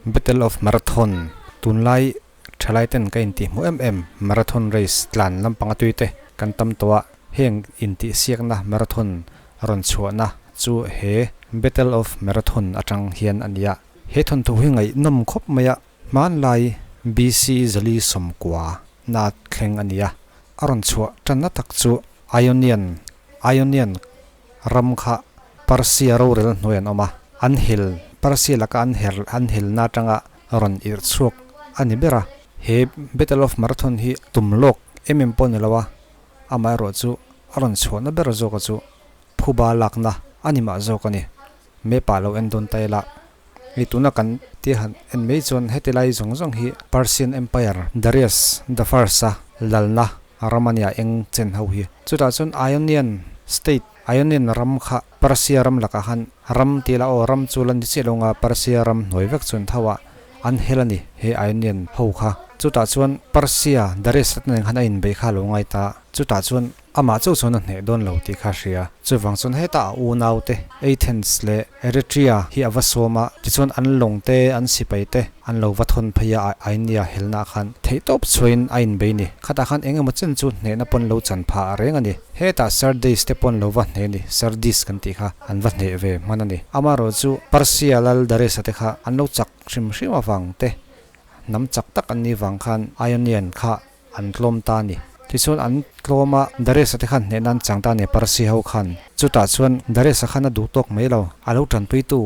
Battle of Marathon tunlai thalai ten ka intih hmuh em em marathon race tlan lampang a tui te kan tam tawh a heng intih siakna marathon rawn chhuahna chu he Battle of Marathon atang hian a nia. He thawnthu hi ngaihnawm khawp mai a hmanlai BC zali sawmkua na thleng a nia a rawn chhuah tanna tak chu Ionian Ionian ram kha Persia rorel hnuai an awm a, an hel, Persia laka an her, an helna atanga rawn irh chhuak a ni ber a. He Battle of Marathon hi tum lawk em em pawh ni lo a, amaherawh chu a rawn chhuahna ber zawka chu phuba lakna a ni mah zawk a ni. Map ah lo en dawn ta ila, hei tuna kan tia han en mai chuan heti lai zawng zawng hi Persian Empire Darius the First a lalna ram a nia eng chen ho hi. Chutah chuan Ionian State, Ionian ram kha Persia ram lakah khan ram ti ila aw ram chu la ni chiah lo nga Persia ram hnuai vek chuan tho a an hel a ni he Ionian ho kha. Chutah chuan Persia Darius nen khan a inbeih kha a lo ngai ta. Chutah chuan Amah chauh chuan a hneh dawn lo tih kha a hria. Chuvang chuan hetah a unaute Athens leh Eretria hi a va sawm a, tichuan an lawng te, an sipai te an lo va thawn phei a, Ainia helnaah khan theihtawp chhuain a inbei ni. Khatah khan eng emaw chen chu hnehna pawn lo chan phah reng a ni. Hetah Sardes te pawn lo va hneh ni, Sardis kan tih kha an va hneh ve hman a ni. Amaherawh chu Persia lal Darius-a te kha an lo chak hrim hrim avang te, hnam chak tak an nih vang khan Ionian kha An tlawm ta a ni. Tichuan an tlawm a, Darius-a te khan hnehna an chang ta a ni, Parsi ho khan. Chutah chuan Darius-a khan a duh tawk mai lo, a lo tanpuitu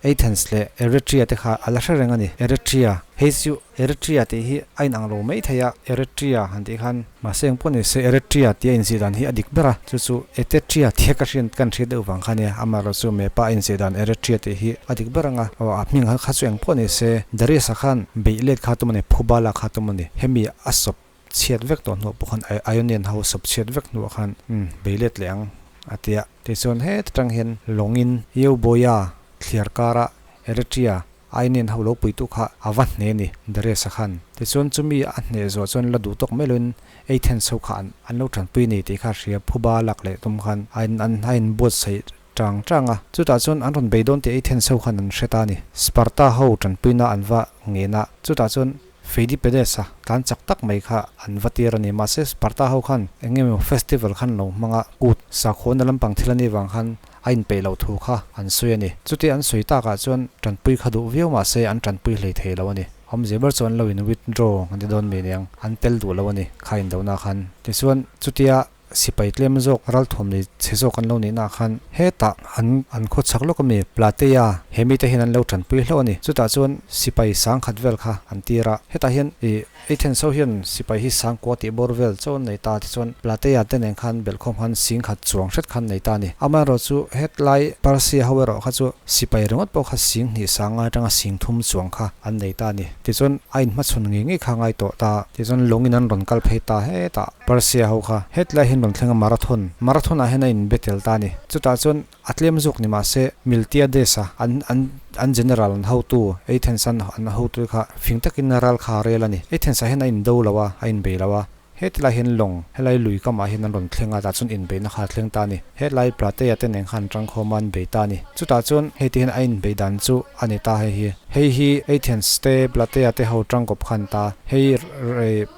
Athens leh Eretria te kha a la hre reng a ni. Eretria, hei chu Eretria tih hi a inang lo mai thei a, Eretria han tih khan. Mahse engpawh ni se Eretria tih a inzih dan hi a dik ber a, chu chu Etetria tih ka hriat kan hriat deuh vang kha nia, amaherawh chu Mepa a inzih dan Eretria tih hi a dik ber ang a, aw a hming kha chu engpawh ni se Darius-a khan beih let kha tum a ni, Phubala kha tum a ni, hemi a sawp chhiat vek tawh hnuah pawh khan Ionian ho sawp chhiat vek hnuah khan umm bei let leh ang a ti a. Tichuan heta tang hian lawngin Euboea thliar kara Eretria Ionian ho lo puitu kha a va hne ni Darius-a khan. Tichuan chumi a hneh zawh chuan la duh tawk mai loin Athens ho kha an lo tanpui ni tih kha a hria phuba lak leh tum khan a a inbuatsaih tang tang a. Chutah chuan an rawn bei dawn tih Athens ho khan an hre ta a ni. Sparta ho tanpuina an va ngen a, chutah chuan Pheidippedes-a tlan chak tak mai kha an va tir a ni. Mahse Sparta ho khan eng emaw festival khan lo hmang a, kut sakhawnna lampang thil a nih vang khan a inpeih loh thu kha an sawi a ni. Chutia an sawi takah chuan tanpui kha duh viau mahse an tanpui hlei thei lo a ni. Awmzia ber chu an lo in withdraw an ti dawn mai aniang, an tel duh lo a ni kha indohna khan. Tichuan chutia Sipai tlem zawk ralthuam nei chhe zawk an lo nihna ah khan hetah an an khaw chak lawk ami Platea he mite hian an lo tanpui hlauh a ni. Chutah chuan sipai sangkhat vel kha an tir a, hetah hian ih Athens ho hian sipai hi sangkua tih bawr vel chaw an nei ta tichuan Platea te nen khan belhkhawm khan singkhat chuang hret khan nei ta a ni. Amaherawhchu hetlai Persia ho erawh kha chu sipai ringawt pawh kha sing hnih sang atanga sing thum chuang kha an nei ta a ni. Tichuan a inhmachhawn ngei ngei kha ngai tawh ta tichuan lawngin an rawn kal phei ta hetah. Persia ho kha hetlai hian rawn thleng a marathon marathon ah hian a in be tel ta a ni. Chutah chuan a tlem zawk ni mah se Miltiades a an an an general an hotu Athens an an hotu kha fing takin ral kha a rel a ni. Athens ah hian a in do lo a, a in bei lo a. Hetilai hian lawng helai lui kamah hian an rawn thleng a tah chuan inbeihna kha a thleng ta a ni. Hetlai Platea te nen khan tangkhawm a an bei ta a ni. Chutah chuan hei te hian a inbeih dan chu a ni ta hei hi. Hei hi Athens te Platea te ho tangkawp khan ta hei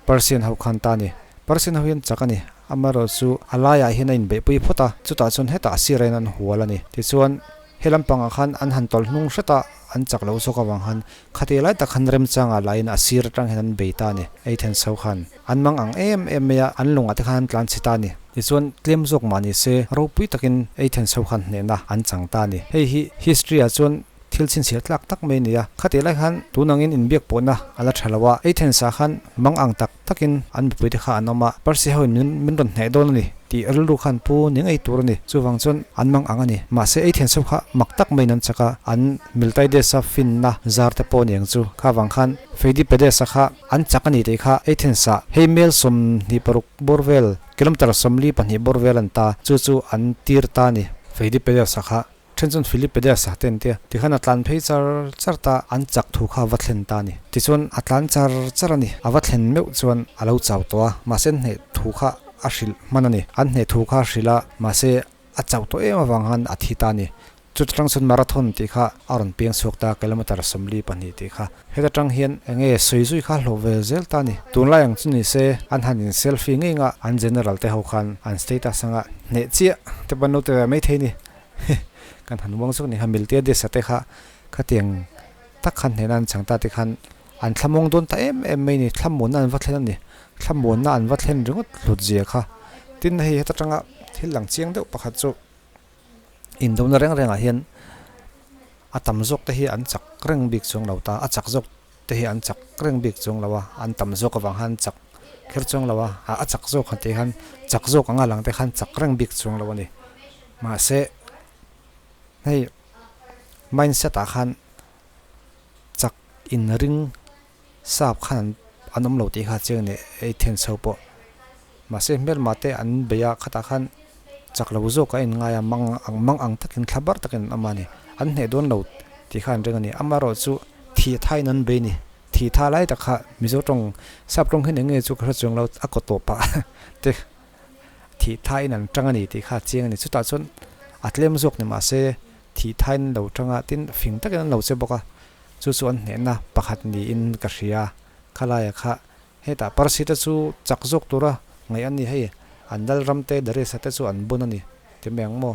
Persian ho khan ta a ni. Persian ho hian chak a ni. Amaherawhchu a laiah hian a inbeihpui phawt a, chutah chuan hetah a sirah hian an hual a ni. Tichuan he lampangah khan an han tawlh hnung hret a, an chak loh zawk avang khan khati lai tak khan remchangah lahin a sir atang hian an bei ta a ni. Athens ho khan an mang ang em em mai a, an lungah te khan an tlan chhe ta a ni. Tichuan tlem zawk mah ni se ropui takin Athens ho khan hnehna an chang ta a ni. Hei hi history ah chuan Thil chhinchhiah tlak tak mai a ni a, khatih lai khan tun angin inbiak pawhna a la tha lo a, Athens ah khan mang ang tak takin an mipuite kha an awm a, Persia hoin min min rawn hneh dawn a ni tih rilru khan pu ni ngei tur a ni, chuvang chuan an mang ang a ni. Mahse Athens ho kha mak tak maiin an chak a, an Miltiades-a finna zar te pawh a ni ang chu, kha vang khan Pheidippedes-a kha an chak a ni tih kha Athens ah hei mel 26 bawr vel, kilometre 42 bawr vel an ta, chu chu an tir ta a ni. Pheidippedes-a kha Then chuan Philippides a te an tia, tikhan a tlan phei char char ta, an chak thu kha a va thlen ta a ni. Tichuan a tlan char char a ni, a va thlen meuh chuan a lo chau tawh a, mahse an hneh thu kha a hrilh hman a ni. An hneh thu kha a hrilh a, mahse a chauh tawh em avang khan a thi ta a ni. Chuta tang chuan marathon tih kha a rawn piang chhuak ta, kilometre 42 tih kha. Heta tang hian eng nge sawi zui kha hlawh ve zel ta a ni. Tunlai ang chu ni se an han in selfie ngei nga an general te ho khan an status anga hneh chiah te pawn lo ti ve mai thei ni. Kan han uang zawk ni kha Miltiades-a te kha khatiang tak khan hnehna an chang ta te khan an thlamawng dawn ta em em mai ni. Thlamuanna an va thlen a ni. Thlamuanna an va thlen ringawt hlut zia kha. Tin hei heta tanga thil lang chiang deuh pakhat chu Indona reng rengah hian a tam zawk te hi an chak reng bik chuang lo ta, a chak zawk te hi an chak reng bik chuang lo a, an tam zawk avang khan an chak kher chuang lo a, a chak zawk han tih khan chak zawk anga lang te khan chak reng bik chuang lo a ni. Mahse hei mindset ah khan chak inring sap khan an awm lo tih kha chiang ni ei then chho pawh mahse hmelma te an bei a khatah khan chak lo zawk a inngai a mang ang mang ang takin thla bar takin an awm a ni an hneh dawn lo tih kha an ring a ni amaherawh chu thih thain an bei a ni thih tha lai tak kha mizo tawng sap tawng hian eng nge chu ka hre chuang lo a kaw tawp ah te thih thain an tang a ni tih kha a chiang a ni chutah chuan a tlem zawk ni mahse thih thain an lo tang a tin fing takin an lo che bawk a. Chu chu an hnehna pakhat niin ka hria. Khalaia kha hetah Parsi te chu chak zawk tura ngaih an ni hei, an lal ram te Darius-a te chu an bun a ni ti mai ang maw?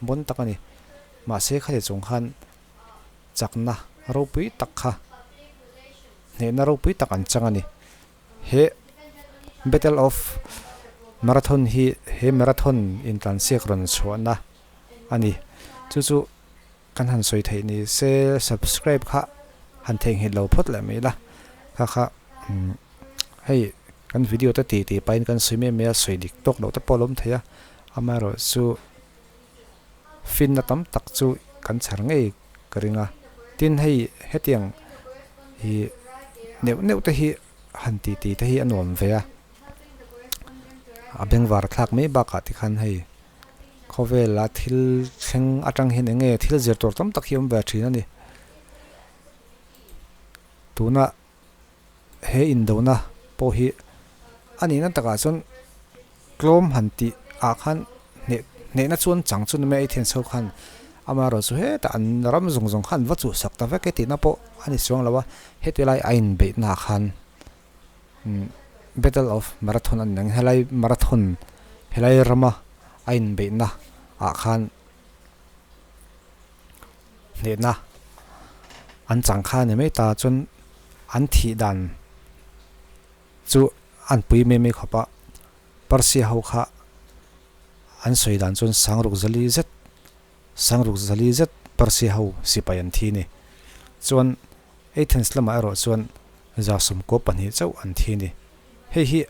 Bun tak a ni. Mahse khati chung khan chakna ropui tak kha hnehna ropui tak an chang a ni. He Battle of Marathon hi he marathon intlansiak rawn chhuahna a ni. Chu chu. Kan han sawi theih ni se subscribe kha han theihnghilh lo phawt leh mai la kha kha hei kan video te tih tih pahin kan sawi mai mai a sawi dik tawk loh te pawh a lo awm thei a amaherawh chu finna tam tak chu kan chhar ngei ka ring a tin hei hetiang ih neuh neuh te hi han tih tih te hi a nuam ve a a bengvar thlak mai bakah tikhan hei. Khawvela thil thleng atang hian eng nge thil zir tur tam tak hi awm ve thin a ni. Tuna he indona pawh hi a nihna takah chuan tlawm han tih ah khan hneh hnehna chuan chang chu ni mai a i thian chho khan amaherawh chu hetah an ram zawng zawng khan va chuhsak ta vek e tihna pawh a ni chuang lo a, heti lai a inbeihna ah khan. Battle of Marathon an ang helai marathon helai rama a inbeihna ah khan hnehna an chang kha a ni mai ta chuan an thih dan chu an pui mai mai khawp a Persia ho kha an sawi dan chuan sangruk zali zet sangruk zali zet Persia ho sipai an thi a ni chuan Athens lamah erawh chuan 12 chauh an thi a ni. Hei hi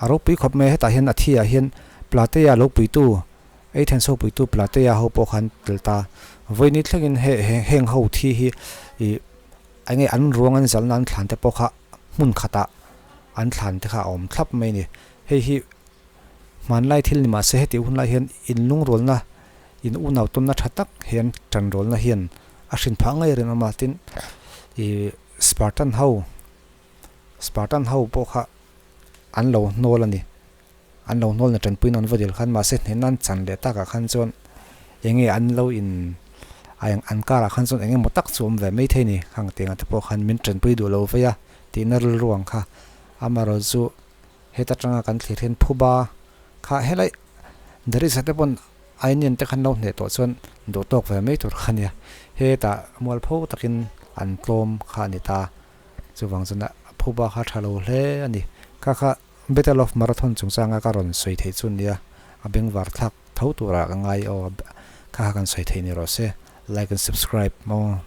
a ropui khawp mai a, hetah hian a thi ah hian Platea lo puitu, Athens ho puitu Platea ho pawh khan tel ta. Vawiini thlengin he heng ho thi hi ih eng nge an ruang an zalna an thlan te pawh kha hmun khatah an thlan te kha a awm thlap mai a ni. Hei hi hmanlai thil ni mahse heti hunlai hian inlungrualna In unau tawnna tha tak hian tanrawlna hian a hrin phah ngei reng awm a, tin ih Spartan ho Spartan ho pawh kha an lo hnawl a ni, an lo hnawl na tanpuina an va dil khan mahse hnehna an chan leh takah khan chuan eng nge an lo in an karah khan chuan eng emaw tak chu awm ve mai thei a ni, khang tiangah te pawh khan min tanpui duh lo vei a tihna rilru ang kha amaherawh chu heta tanga kan thlir hian phuba kha helai Darius-a te pawn Ainian te khan lo hneh tawh chuan duh tawk ve mai tur kha nia. Hetah mualpho takin an tlawm kha a ni ta. Chuvang chuan a phuba kha tha lo hle a ni. Kha kha Battle of Marathon chungchanga ka rawn sawi theih chu nia, a bengvar thlak tho turah ka ngai aw. Kha kha kan sawi theih ni rawh se. Like and subscribe maw.